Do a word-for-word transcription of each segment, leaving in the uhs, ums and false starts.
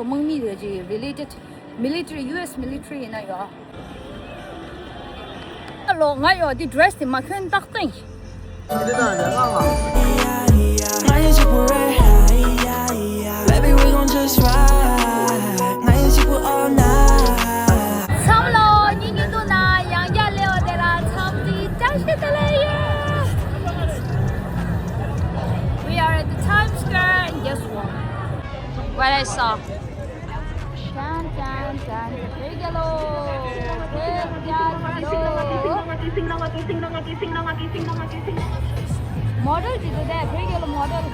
དམག་མི་རེད་ཅིག་related military, U S military ཡིན་ན་ཡོད། ཨ་ལོ། ང་ཡོད་འདི་dress དེ་མ་གྱོན་ཏག་ཏག་ཡིན། Baby, we gon' just ride. ང་ཡི་གཅིག་པུ་all night. འཚམས་ལོ། ཉིན་ཉིན་དུ་ན་ཡང་བསྐྱར་སླེབས་པ་དེ་ལ་འཚམས་འདྲི་བཀྲ་ཤིས་བདེ་ལེགས་ཡོད། We are at the Times Square and guess what? What I saw. ཅན་ཅན་ཅན། བོད་རྒྱལ་ལོ། བོད་རྒྱལ་ལོ། མོ་ཌེལ་ཅིག་འདུག་སྟེ། བོད་རྒྱལ་ལོ་མོ་ཌེལ།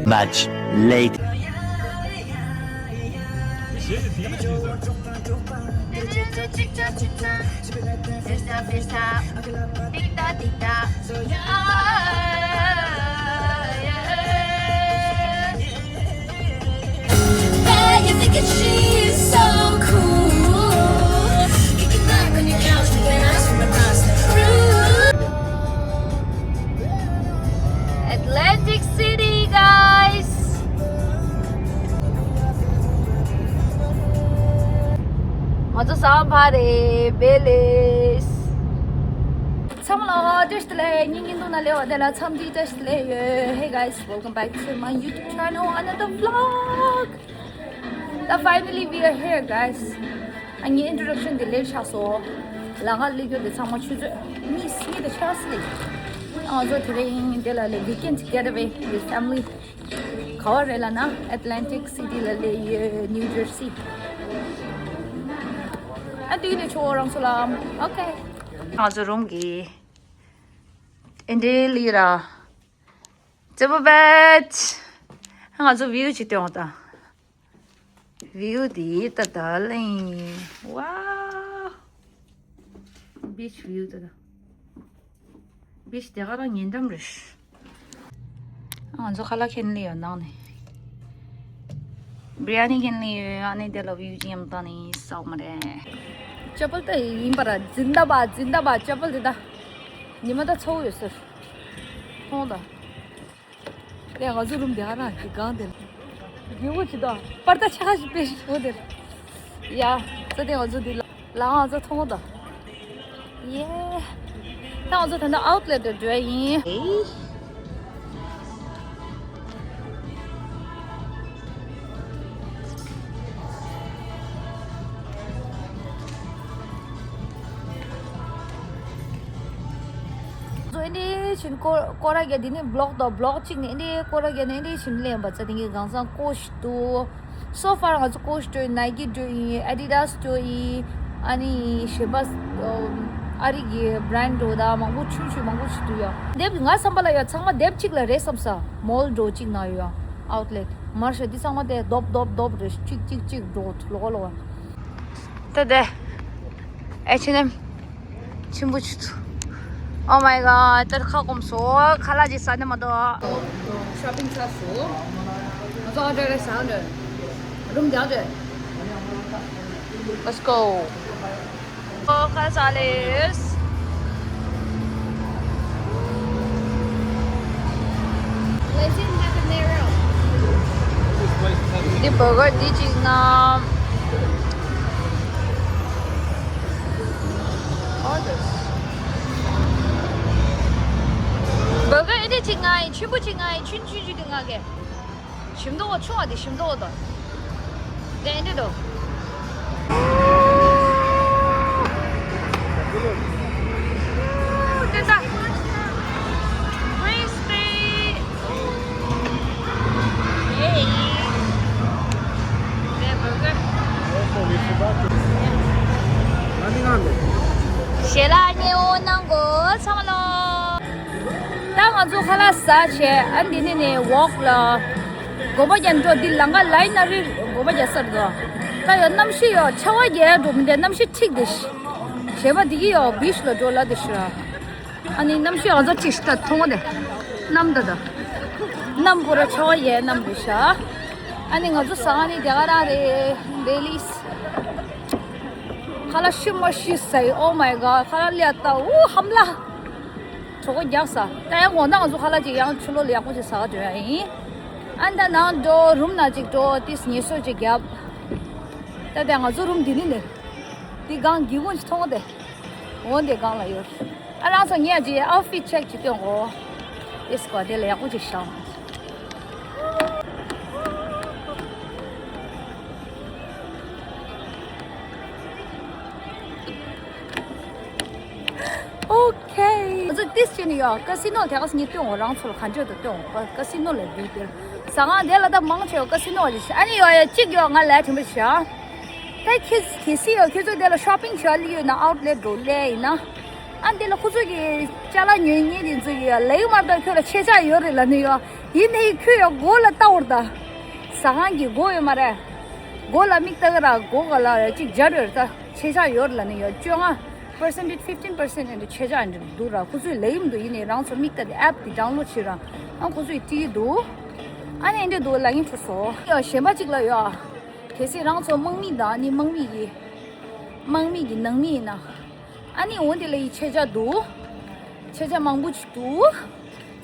Much later. Atlantic City, guys. ང་ཚོ་ཟམ་པ་རེད། བེ་ལེས། འཚམས་ལ་བཀྲ་ཤིས་བདེ་ལེགས། ཉིན་ཉིན་དུ་ན་ལེ་བ་དེ་ལ་འཚམས་འདྲི་བཀྲ་ཤིས་བདེ་ལེགས་ཡོད། Hey guys, welcome back to my YouTube channel, another vlog. ད་finally we are here, guys. ཨ་ངའི་introduction དེ་ལེགས་ཆགས་སོང་། ལ་ང་ལེགས་ཡོད་དེ་ཚང་མ་ཆུ་ཚོད་གཉིས་གཉིས་དང་ཕྱེད་ཀ་ཙམ་ལས། ང་ཚོ་དེ་རིང་དེ་ལ་ལས་weekend getaway with family. ག་བ་རེད་ལབ་ན་Atlantic City ལ་ལས་ཡོད། New Jersey. ཨ་དུས་ནས་ཆོག་རང་ཚོ་ལ། Okay. ང་ཚོ་རུམ་གི་ཨེ་འདྲའི་ལི་ར། ཅེ་པོ་བེད། ང་ཚོ་view ཅིག་སྟོན་འོང་ད། View དེ་ད་ད་ལེན། Wow. Beach view ད་ད། Beach དེ་ག་རང་ཉེ་འགྲམ་རེད། ང་ཚོ་ཁ་ལག་ཁྱེར་ལེ་ཡོད་ནང་ནས། Biryani ཁྱེར་ལེ་ཡོད། ཨ་ནི་དེ་ལ་view ཅིག་ཡང་བཏང་ནས་ཟ་མ་རེད། ཅེ་པོ་ད་ཡིན་པ་ར། འཛིན་ད་པ་འཛིན་ད་པ། ཅེ་པོ་དེ་ད་ཉི་མ་ད་ཚ་བོ་ཡོད་ཟེར། མཐོང་ད། དེ་ང་ཚོ་རུམ་དེ་ག་རང་གི་སྒང་དེ་ལ། རྒྱུ་བོ་ཇི་ལྟར་པར་ད་ཆ་ཞིག་དཔེ་ཞིག་བྱུང་དེ་ལ། ཡ། ས་དེ་ང་ཚོ་འདི་ལ་ལ་ང་ཚོ་མཐོང་ད། ཡེ། ད་ང་ཚོ་ད་ནི་outlet དུ་འགྲོ་ཡ་ཡིན། ཚོ་ཨེ་འདྲའི་བཞིན་སྐོར་སྐོར་ར་རྒྱག་འདི་ནི་vlog དང་vlog གཅིག་ནི་ཨེ་འདྲའི་སྐོར་ར་རྒྱག་ནི་ཨེ་འདྲའི་བཞིན་ལེན་པ་ཚ་དེ་ངའི་གང་ཚང་ཀོ་ཞིག་ཏུ། So far ང་ཚོ་ཀོ་ཞིག་འགྲོ་ཡིན། Nike འགྲོ་ཡིན། Adidas འགྲོ་ཡིན། ཨ་ནི་གཞན་པ་ཨ་རི་གི་brand འགྲོ་ད་མང་པོ་ཆུང་ཆུང་མང་པོ་ཞིག་འདུག་ཡ། དེབ་ང་བསམ་པ་ལ་ཡ་ཚང་མ་དེབ་གཅིག་ལ་རེད་བསམ་ས། mall འགྲོ་གཅིག་ན་ཡོད་ཡ། Outlet མར་ཤ་འདི་ཚང་མ་དེ་རྡོབ་རྡོབ་རྡོབ་རེད། གཅིག་གཅིག་གཅིག་འགྲོ་ལོག་ལོག་ཡ། ད་དེ་H&M ཆེན་པོ་ཆུ་ཚོད། Oh my god. ད་ཁ་སྐོམ་སོང་། ཁ་ལག་ཅིག་ཟ་ནས་མ་གཏོགས། Shopping ཚར་སོང་། ང་ཚོ་order རེ་ཟ་འདྲ། རུམ་རྒྱག་འདྲ། Let's go. ཨོ་ཁ་ལག་ཟ་ལེ། འདི་burger འདི་གཅིག་ན། Burger ཨེ་འདྲ་གཅིག་ང་ཡིན། ཆེན་པོ་གཅིག་ང་ཡིན། ཆུང་ཆུང་ཆུང་དེ་ང་གས། ཞིམ་མདོག་ཆུང་བ་དེ་ཞིམ་མདོག་དང་། དེ་ཨེ་འདྲ་དང་། དེ་ད། Crispy. Hey. There burger. ཞལ་ལག་མཉེས་པོ་གནང་གོ་ཚང་མ་ལོ། ད་ང་ཚོ་ཁ་ལག་ཟ་བྱས་ཨ་འདི་ནས་ནས་walk ལ། སྒོམ་པ་རྒྱག་འགྲོ། འདི་ལམ་ཁ་ལའི་ན་རི་སྒོམ་པ་རྒྱག་ས་རེད་དོ། ད་ཡོད་གནམ་གཤིས་ཡོད་ཆར་པ་རྒྱག་འགྲོ་མི་འདུག་གནམ་གཤིས་འཁྲིག་དེ་ཤི། གཞན་པ་འདི་གི་ཡོད་བིཆ་ལ་འགྲོ་ལ་དེ་ཤི་ར། ཨ་ནི་གནམ་གཤིས་ང་ཚོ་འཁྲིག་ཤི་ད་མཐོང་བ་དེ། གནམ་ད་ད། གནམ་པོ་ར་ཆར་པ་རྒྱག་གནམ་རེད་ཤ། ཨ་ནི་ང་ཚོ་ཟ་ཁང་ནི་དེ་ག་རང་རེད། བེ་ལིས། ཁ་ལག་ཤི་མ་ཤི་ཟེར། Oh my god. ཁ་ལག་ལས་ད་འུ་ཧམ་ལ། གྲོད་ཁོག་རྒྱགས་ས། ད་ཡང་དགོང་དག་ང་ཚོ་ཁ་ལག་ཅིག་ཡང་ཕྱི་ལོགས་ལ་ཡག་པོ་ཅིག་ཟ་ག་འགྲོ་ཡ་ཡིན། ཨ་ད་ནང་འགྲོ་རུམ་ནང་ཅིག་འགྲོ་ཏིས་ངལ་གསོ་ཅིག་རྒྱབ། ད་ད་ང་ཚོ་རུམ་འདི་ནི་ནི། འདི་སྒང་སྒེའུ་ཁུང་ཅིག་མཐོང་སྟེ། འོ་འདི་སྒང་ལ་ཡོད། ཨ་རང་ཚོ་ངས་ཅིག་ཨའུ་ཕིཊ་ཅེག་ཅིག་སྟོན་གོ། ཏིས་གོ་དེ་ལ་ཡག་པོ་ཅིག་ཤོག Okay. ང་ཚོ་ཏིས་བྱས་ནས་ཡོད། ཀ་སི་ནོ་དེ་ག་སི་ནི་སྟོན་འོ་རང་ཚོ་ལ་ག་འདྲ་དུ་སྟོན་འོ་ཀ་སི་ནོ་ལ་འདུག་དེར། ཟ་ཁང་དེ་ལ་ད་མང་ཆེ་བ་ཀ་སི་ནོ་ལ་ཞིག་ཨ་ནི་ཡོད་ཡ་གཅིག་ཡོད་ང་ལ་དྲན་པ་བྱ། ད་ཁྱེད་གལ་སྲིད་ཡོད་ཁྱེད་ཚོ་དེ་ལ་ཤོ་པིང་བྱ་ལི་ཡོད་ན་ཨའུ་ཊི་ལེ་ཊི་འགྲོ་ལེ་ཡིན་ན། ཨ་འདི་ལ་ཁོ་ཚོ་གི་ཅ་ལག་ཉོས་ཉེས་དེ་ཚོ་ཡོད་ལེ་ཡོད་མ་ད་ཁྱོད་ལ་ཆད་ཆ་ཡོད་རེད་ལ་ནི་ཡོད། ཡིན་ནའི་ཁྱོད་ཡོད་སྒོ་ལ་ལྟ་བར་ད། ཟ་ཁང་གི་སྒོ་ཡོད་མ་རེད། སྒོ་ལ་མིག་ལྟ་གི་ར་སྒོ་ག་ལ་གཅིག་སྦྱར་ཡོད་ད། ཆད་ཆ་ཡོད་ལ་ནི་ཡོད་བཅོ་ལྔ་percentage fifteen percent and ཆད་ཆ་འདི་འདུག་ར། ཁོ་ཚོས་ལེ་ཡིམ་འདུག་ཡིན་ནའི་རང་ཚོ་མིག་ལྟ་དེ་ཨེབ་དེ་ཌའུན་ལོཌ་བྱེད་ར། ཨ་ཁོ་ཚོས་བྲིས་འདུག་ཨ་ནི་འདི་འདུག་ལ་ཡིན་ཁྲོ་སོ་ཡོད་གཞན་པ་གཅིག་ལ་ཡོད། གལ་སྲིད་རང་ཚོ་དམག་མི་དང་ནི་དམག་མི་གི་དམག་མི་གི་ནང་མི་ཡིན་ན། ཨ་ནི་འོན་ཏེ་ལ་ཡི་ཆད་ཆ་འདུག་ཆད་ཆ་མང་པོ་ཅིག་འདུག་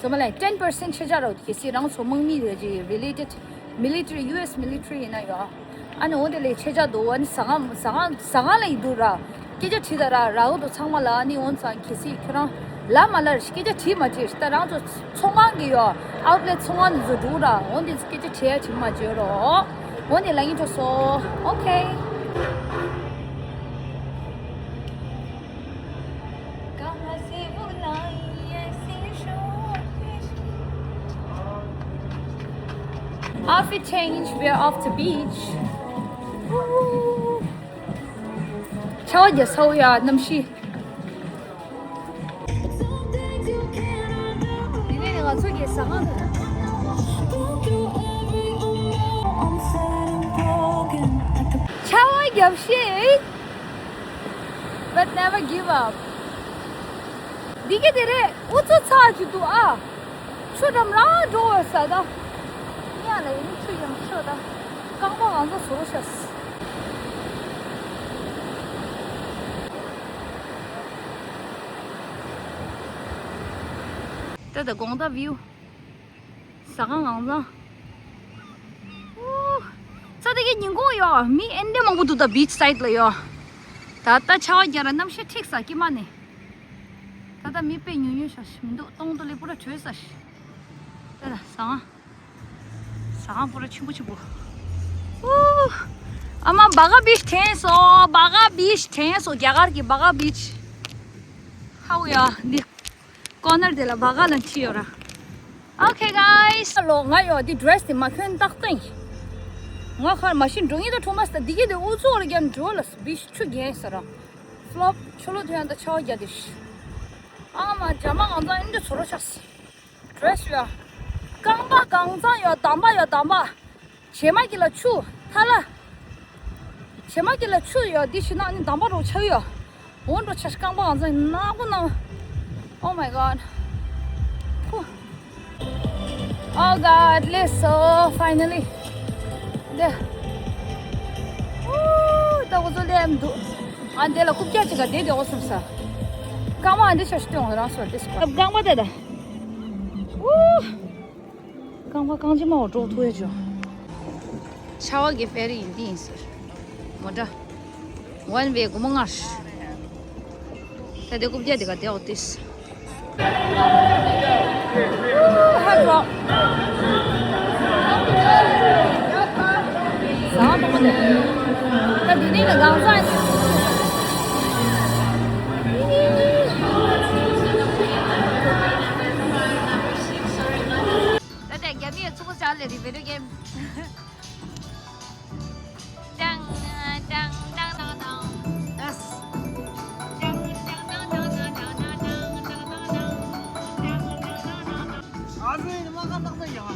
ཚང་མ་ལ་ten percent ཆད་ཆ་རོ། གལ་སྲིད་རང་ཚོ་དམག་མི་རེད་ཅེས་related military US military ཡིན་ན་ཡོད། ཨ་ནི་འོ་དེ་ལས་ཆད་ཆ་འདུག་ཨ་ནི་ཟ་ཁང་ཟ་ཁང་ཟ་ཁང་ལ་ཡི་འདུག་ར། སྐད་ཆ་དྲིས་ད་ར་ར་འོ་དོ་ཚང་མ་ལ་ཨ་ནི་འོ་ཚང་གལ་སྲིད་ཁྱོད་རང་ལ་མ་ལ་སྐད་ཆ་དྲིས་མ་དྲིས་ད་རང་ཚོ་ཚོང་ཁང་གི་ཡོད་ཨའུ་ཊི་ལེ་ཊི་ཚོང་ཁང་འདི་ཚོ་འདུག་ར། འོ་འདི་ཚོ་སྐད་ཆ་དྲིས་ཡ་དྲིས་མ་བརྗོད་རོགས། འོ་འདི་ལ་ཡིན་འགྲོ་སོ། Okay. Outfit change, we're off to beach. ཆར་པ་རྒྱག་ས་འོ་ཡ་གནམ་གཤིས། དེ་ནས་ང་ཚོ་གི་ཟ་ཁང་དུ། ཆར་པ་རྒྱབ་ཤེས། But never give up. འདི་གི་དེ་རེད། ཨུ་ཚུགས་ཚ་གི་འདུག་ཨ། ཆུ་འགྲམ་རང་འགྲོ་བ་ས་ད། ཉ་ལ་ཡིན་ཆུ་ཡང་ཆུ་ད། རྐང་པ་གང་ཚ་བཟོ་རོ་ཤ། ད་ད་དགོང་དག་བིའུ། ཟ་ཁང་གང་ཚང་། ཨུ། ས་དེ་གའི་ཉིན་གུང་ཡོད། མི་ཨེ་འདྲ་མང་པོ་འདུག་ད་བིཆ་སའིཌ་ལ་ཡོད། ད་ལྟ་ཆར་པ་རྒྱག་ར་གནམ་གཤིས་འཁྲིག་ས་སྐྱིད་མ་ནི། ད་ལྟ་མི་དཔེ་ཉུང་ཉུང་ཤ་ཞིག་མི་འདུག་སྟོང་དུ་ལས་པུ་ར་བྲོས་ས་ཞིག་ད་ད་ཟ་ཁང་། ཟ་ཁང་པུ་ར་ཆེན་པོ་ཆེན་པོ། ཨུ། ཨ་མ་བ་ག་བིཆ་དྲན་སོང་། བ་ག་བིཆ་དྲན་སོང་། རྒྱ་གར་གྱི་བ་ག་བིཆ། ཧའུ་ཡ་འདི། ཀོ་ནར་དེ་ལ་བ་ག་ལ་འཁྲིད་ཡོད་ར། Okay guys. ལོ་ང་ཡོད་འདི་ཌི་རེ་སི་དེ་མ་གྱོན་ཏག་ཏག་ཡིན། ང་ཁར་མ་ཤི་འགྲོ་ངེས་ད་ཁྲོ་མ་སི་ད་འདི་གི་དེ་ཨུ་ཚུགས་ར་རྒྱབ་འགྲོ་ལ་བིཆ་ཆུ་རྒྱན་ས་ར། ཕློབ་ཆུ་ལོ་ཐོན་ད་ཆར་པ་རྒྱག་དེ་ཤི། ཨ་མ་ཇ་མ་གང་ཚང་ཨིན་འདྲ་ཚོ་རོ་ཆགས། ཌི་རེ་སི་ཡོད། རྐང་པ་གང་ཚང་ཡོད། འདམ་པ་ཡོད་འདམ་པ། བྱེ་མ་གི་ལ་ཆུ་ཐ་ལ། བྱེ་མ་གི་ལ་ཆུ་ཡོད་འདི་ཞིག་ན་ནི་འདམ་པ་རོ་ཆགས་ཡོད། འོ་འགྲོ་ཆ་ཤི་རྐང་པ་གང་ཚང་ནག་པོ་ནག Oh my god. ཧུ། Oh god, let's so finally. འདི། ཨུ། ད་འུ་ཚོ་ལེམ་འདུག་ཨ་འདི་ལ་རྐུབ་བཀྱག་ཅིག་ག་བསྡད་དེ་འོ་སོང་ས། རྐང་པ་ཨ་འདི་ཆ་ཤི་སྟོན་འོ་རང་སོ་དེ་སྐོར་རྐང་པ་དེ་ད། ཨུ། རྐང་པ་རྐང་རྗེས་མ་འོ་འགྲོ་ཐུག་ཡ་ཅོ། ཆར་པ་གི་ཕེ་རི་ཡིན་འདི་ཡིན་ཟེར། མོ་ཊ། One way སྒོར་མོ་ལྔ། ད་དེ་རྐུབ་བཀྱག་དེ་ག་དེ་འོ་ཏིས། ཧ་གོ། ཟ་ཁང་དང་པོ་དེ། ད་དེ་ནས་ལ་གང་ཟ་ཡིན། ད་ལྟ་རྒྱ་མིའི་ཚོགས་པ་ལས་རེད་བི་ཌིའོ་གེམ། ཏང་ཏང་ཏང་ཏང་ཏང་། ཨ་ཟེ་ནི་མ་ཁ་ཏག་ཏག་ཡ།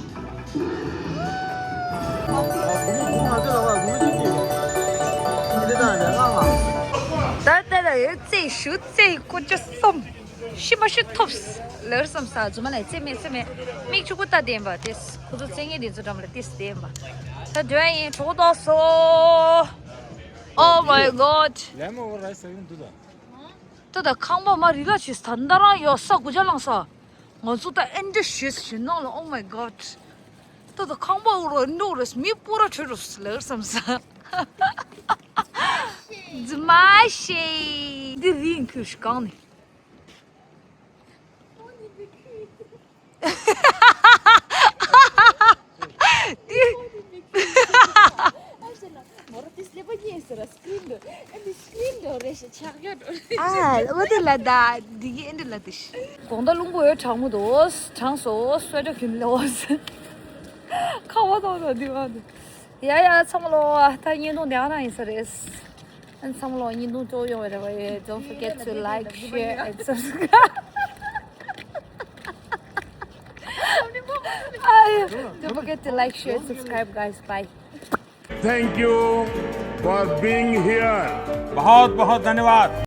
ད་ལྟ་ལ་ཡོད་རྩེད་ཞུ་རྩེད་ཀོ་ཅོ་སོམ། ཤི་མ་ཤི་ཐོབས། ལར་སོམ་ས་རྫུན་མ་ལས་རྩེད་མེད་རྩེད་མེད། མིག་ཆུ་ཀུ་ལྟ་བསྡད་པ་དེས་ཁོ་ཚོ་རྩེད་མཁན་དེ་ཚོ་འགྲམ་ལ་ཏིས་བསྡད་པ། ད་དོན་ཡིན་གྲོགས་ཏོག་སོ། Oh my god. Lemon over rice ཟེར་གྱི་འདུག་ད། ད་ད་ཁང་པ་མ་རི་ལ་ཆུ་ས་ད་རང་ཡོད་ས་གུ་ཇ་ལང་ས། ང་ཚོ་ད་ཨེ་འདྲ་ཞེས་ཞེས་ནང་ལ། Oh my god. ད་ད་ཁང་པ་འུར་རོ་འདུག་རེས་མི་སྤུ་ར་ཁྲོད་རོ་ལར་སོམ་ས། རྫུན་མ་ཤེས། འདི་རིང་ཁུར་ཤི་གང་ནས། འདི། Mortis lepa ni sera screen do. Andi screen do reshe chakyo do. ཨ། འོ་དེ་ལ་ད་འདི་གི་ཨེ་འདྲ་ལ་དེ་ཤི། དགོང་དག་རླུང་བུ་འོད་གྲང་མོ་འདུག་གྲང་སོ་སོ་འདྲ་ཁྱོད་ལོས། ཁ་བ་དོག་དོག་འདི་བ་འདུག་ཡ་ཡ་ཚང་མ་ལོ་ད་བརྙན་ཐུང་འདི་ཨ་ན་ཡིན་ས་རེད། ཨན་ཚང་མ་ལོ་བརྙན་ཐུང་སྤྲོ་ཡོང་བའི་རེ་བ་ཡོད། Don't forget to like, share and subscribe. Don't forget to like, share, subscribe, guys. Bye. Thank you for being here. बहुत बहुत धन्यवाद।